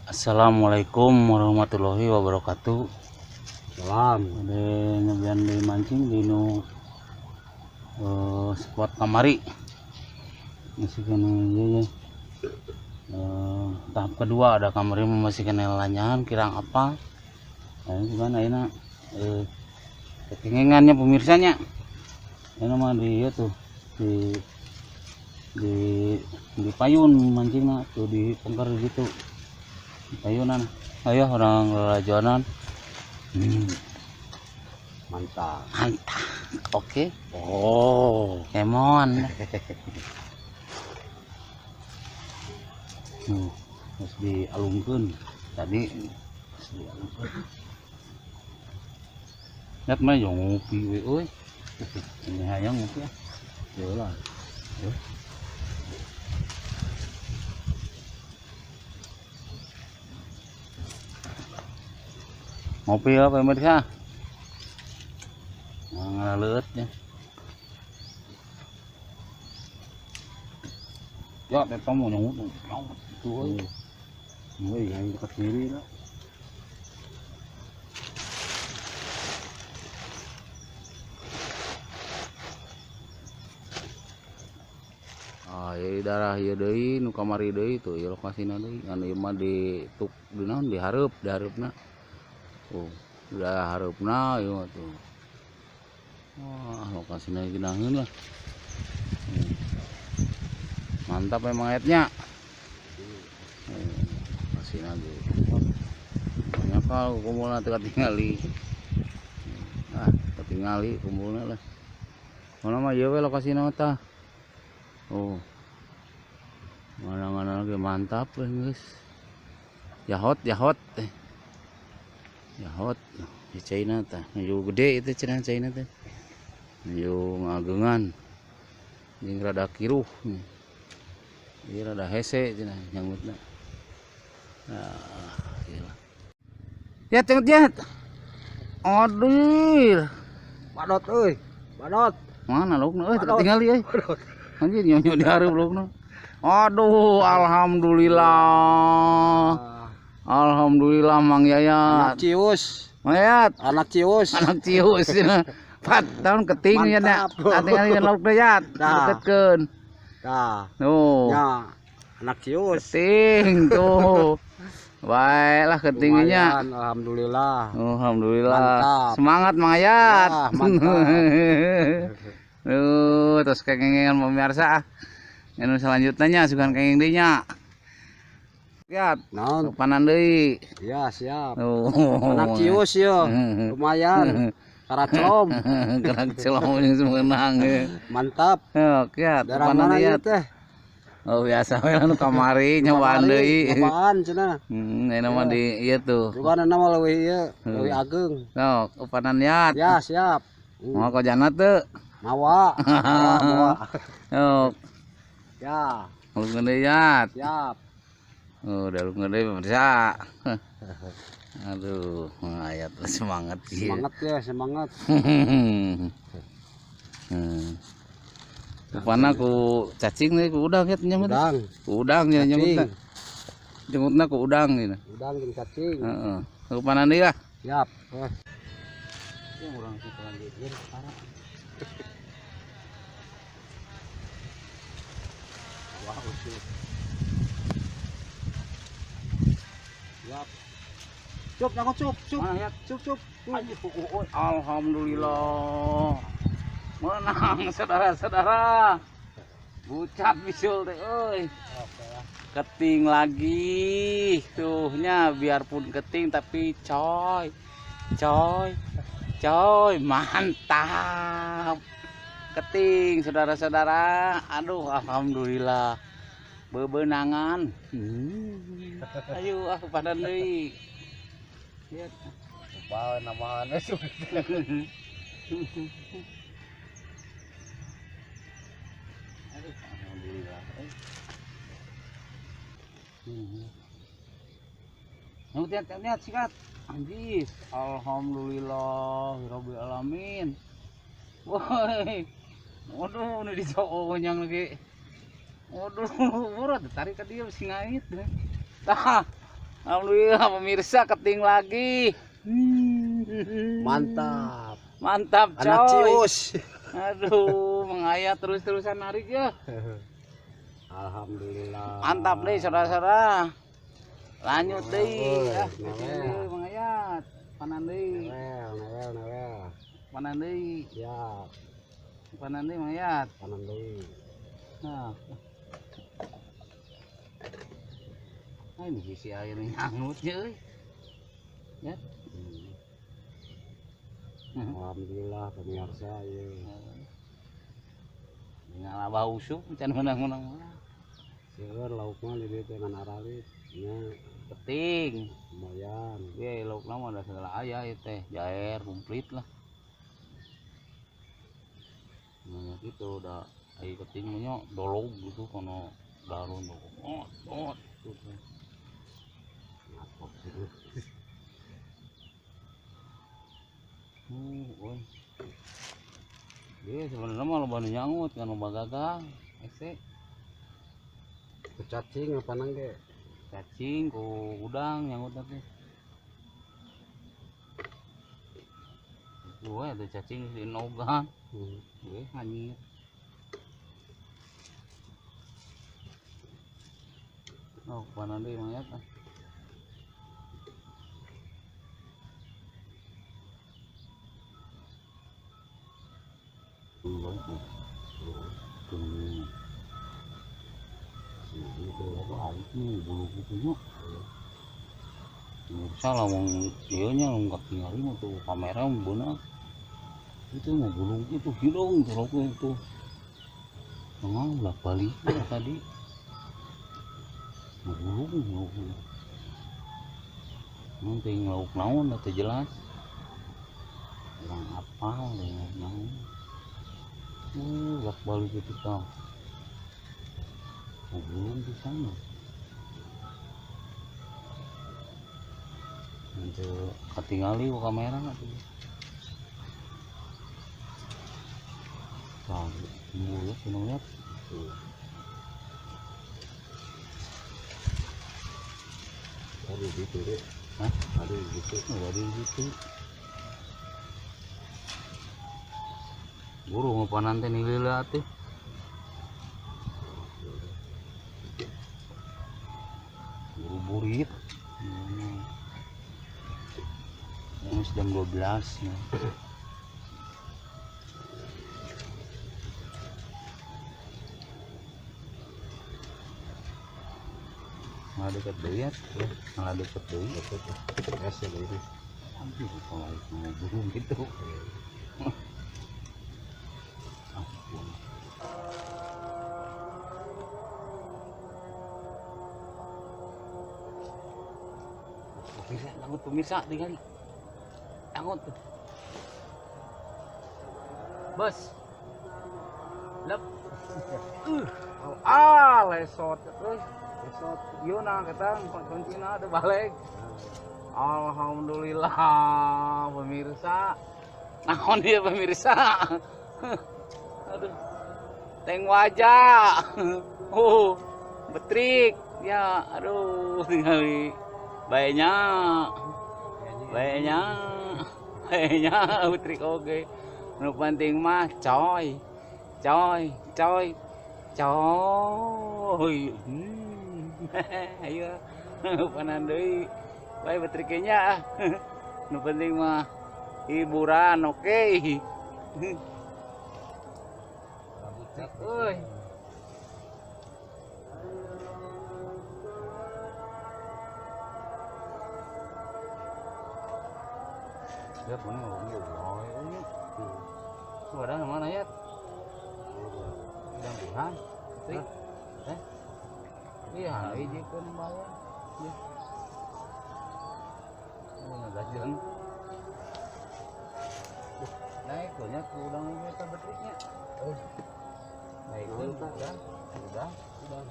Assalamualaikum warahmatullahi wabarakatuh. Salam. Ada nyobian di mancing di nu spot kamari. Masih kena ya. Tahap kedua ada kamari masih kena lanyahan kirang apa. Nah, ini gimana enak kekengengannya pemirsanya. Ini mah di itu di payun mancingna tuh di pengker gitu. Di payunan. Ayo orang lalajonan. Mantap. Mantap. Oke. Oh, kemon. Tuh, harus dialungkeun tadi, harus dialungkeun. Lihat mah yang ngopi we euy. Ini hayang ngopi ah. Jelas. Yo. Ngopi ya pemirsa. Ngaleut ya. Ya, eta mau nyamut. Tuh. Euy, yang dekat kiri lah. Ah, ieu darah ieu deui nu kamari deui tuh ieu lokasina deui. Anu ieu mah di tuk di naon di hareup, di hareupna. Tuh, udah hareupna ieu mah tuh. Wah, lokasina geunaheun lah. Mantap emang ayatnya. Lokasina ge. Banyak kalau kumpulna teu katingali. Ah, katingali kumpulna lah. Mana mah ieu we lokasina mah tah. Oh. Mana-mana lagi mantap lah guys. Yahot, yahot. Yahot di China tah. Nuju gede itu cenah China teh. Nuju ngagengan. Jeung rada kiruh. Ieu rada hese cenah nyangutna. Nah, ieu. Ya cengut jet. Aduh. Badot euy. Badot. Mana laukna euy teu katingali euy. Anjir nyonyo di hareup laukna. Aduh, alhamdulillah. Alhamdulillah Mang Yayat. Anak cius. Mang Yayat. Anak cius. Anak cius. 4 tahun keting ya nya. Tinggal lauk teh yat. Deketkeun. Tah. Tuh. Ya. Anak cius. Keting tuh. Baiklah ketingnya. Alhamdulillah. Alhamdulillah. Mantap. Semangat Mang Yayat. Ya, mantap. Tuh, terus kengengan pemirsa. Anu selanjutnya sugan kenging deui nya. Lihat, naon? Panan deui. Ya, siap. Oh. Anak cius yo. Lumayan. Karacelom. Karacelom yang menang. Mantap. Oke, ya, panan deui teh. Oh, biasa we anu kamari nyobaan deui. Nyobaan cenah. Heeh, ini mah di ieu tuh. Bukan mah leuwih ieu, leuwih ageng. Sok, panan yat. Ya, siap. Mau kojana teu? Mawa. Mawa. Sok. Ya. Ulun deui yat. Siap. Oh, udah lu ngede pemirsa. Aduh, ayat semangat sih. Semangat ya, semangat. Rupana ku cacing nih, ku udang ya nyamut. Udang. Ku udang ya nyamutna. Jengutna ku udang ini. Udang jeung cacing. Heeh. Rupana deui lah. Siap. Ya urang sih lanjut parah. Wah, usul. Siap. Cup, nyangkut cup, cup. Mana ya? Cup, cup. Alhamdulillah. Menang saudara-saudara. Bucat bisul teh euy. Keting lagi. Tuhnya biarpun keting tapi coy. Coy. Coy, mantap. Keting saudara-saudara. Aduh, alhamdulillah. Bebenangan. Ayo ah padan deui. Lihat. Coba namanya. Aduh, alhamdulillah. Lihat, lihat, sikat. Anjis, alhamdulillah, rabbil alamin. Woi. Waduh, ini dicokok yang lagi. Waduh, murah tarik ke dia mesti ngait. Tah. Alhamdulillah pemirsa keting lagi. Mantap. Mantap coy. Anak cius. Aduh, mengayat terus-terusan narik ya. Alhamdulillah. Mantap nih saudara-saudara. Lanjut deh. Ya, mengayat. Panan deui. Newel, newel. Panan deui. Siap. Panan deui mengayat. Panan deui. Nah. Nah, ini sisi air nyangutnya euy. Ya. Alhamdulillah pemirsa ieu. Ngala bau sup can menang-menang. Seueur lauk mah di dieu teh ngan aralit nya. Keting lumayan. Ye laukna mah da segala aya ieu teh, jair komplit lah. Nah, gitu udah ai keting mah nya dolog gitu kono darun ot ot gitu. Euy. Dia sebenarnya mah loba nu nyangut kan loba gagang, ese. Ku cacing apa nang ge? Cacing ku udang nyangut teh. Gue ada cacing di nogan. Gue hanyir. Oh, panan deui mayat ah. Pemirsa lamun ieu nya lamun katingali mah tuh kamera beunang itu mah bulung itu hidung terus itu tengah bolak balik ya tadi bulung nanti lauk naon atau jelas kurang apal lauk naon bolak balik itu tah bulung di sana. Nanti ketinggali ku kamera tuh. Tah, timbul ya, lihat. Ada gitu deh. Hah? Ada gitu. Oh, ada gitu. Buru ngapanan teh nilila teh. Buru burit. Ini jam 12 ya. Malah deket deui ya, malah deket deui. Es ya deui. Aduh, kalau mau burung gitu. Ampun. Pemirsa, langut pemirsa tinggal. Langut tuh. Bos. Lep. Ah, lesot euy. Lesot. Ieu na ketang kuncina teu balik. Alhamdulillah pemirsa. Naon ieu pemirsa? Aduh. Teng wajah. Betrik. Ya, aduh tinggali. Banyak. Banyak. Banyak betrik oge. Nu penting mah coy. Coy, coy. Coy. Ayo. Panan deui. Bae betriknya. Nu penting mah hiburan, oke. Euy. Ya mana ngomongnya wah ini. Suara mana ya? Mudah-mudahan. Eh? Iya, hiji pun bawa. Ya. Oh, ngajeng. Naik nya ke udang eta betriknya. Naik ke udang, udang, udang.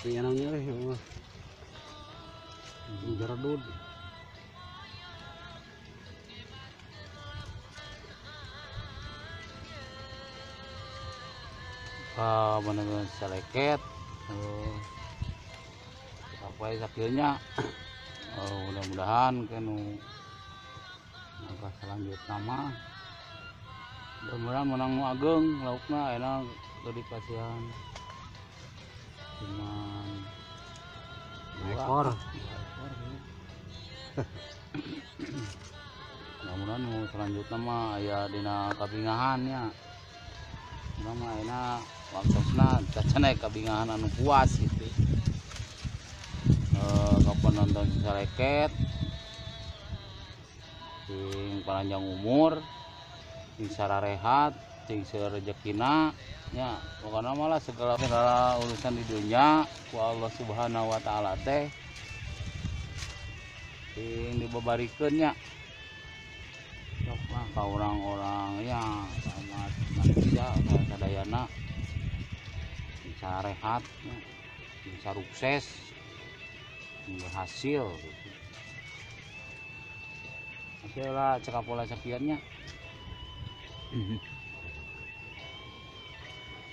Iya namanya euy. Jaradud. Ah, bener-bener seleket. Apa ya sakieunya? Mudah-mudahan kenu langkah selanjutnya mah mudah-mudahan menang nu ageng laukna enak teu dipasihan cuman 2 ekor. Mudah-mudahan nu selanjutnya mah aya dina kabingahan nya. Urang mah ayeuna waktosna cacan aya kabingahan anu puas gitu. Ka penonton Saleket sing panjang umur, sing sararehat, sing seueur rejekina nya. Pokona mah lah segala urusan di dunia ku Allah Subhanahu wa taala teh sing dibabarikeun nya. Sok lah ka urang-urang nya, ka umat manusia ka sadayana sing sarehat nya, sing sukses, sing berhasil gitu. Oke lah, cekap pola sekiannya.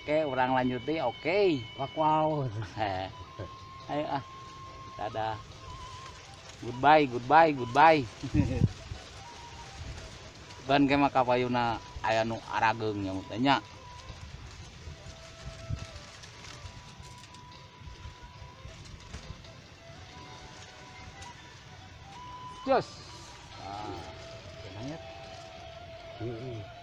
Oke, orang lanjut deh. Oke. Wow. Ayo ah. Dadah. Goodbye, goodbye, goodbye. Ban ke mah kapayuna aya nu arageung nya teh nya. Jos. Ah, Heeh.